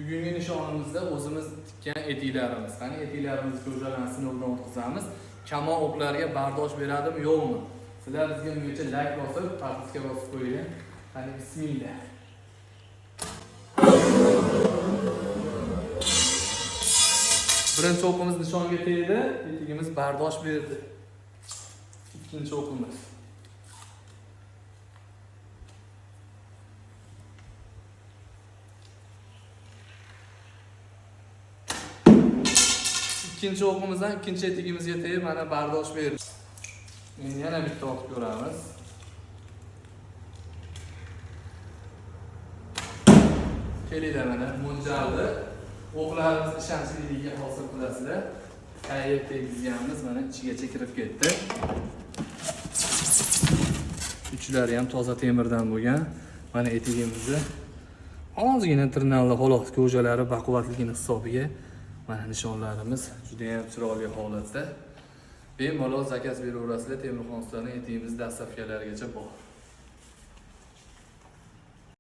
Bugungi nishonimizda o'zimiz tikkan etiklarimiz. Qani etiklarimizni ko'rjalarni sinovdan o'tkazamiz. Kamon o'qlarga bardosh beradimi, yo'qmi? Sizlar bizga bungacha like bosib, подписка bosib qo'yinglar. Qani bismillah. Birinchi o'qimiz nishonga tegdi, etigimiz bardosh berdi. Ikkinchi o'qimiz. Ikkinchi o'qimizdan ikkinchi etigimizga tegib mana bardosh berdi. Endi yana bitta otib ko'ramiz. Kelinglar mana mo'ljalni. O'qlarimiz ishonchliligiga hosil qilasizlar. Qayerga tegizganmiz mana ichigacha kirib ketdi. Uchlari ham toza temirdan bo'lgan. Mana etigimizni ozgina tirnaldi xolos, ko'jalari baquvvatligini hisobiga mana nishonlarimiz juda ham chiroyli holatda. Bemalol zakaz beraverasizlar, Temirxon ustaning etigimiz dastavkalarigacha bor.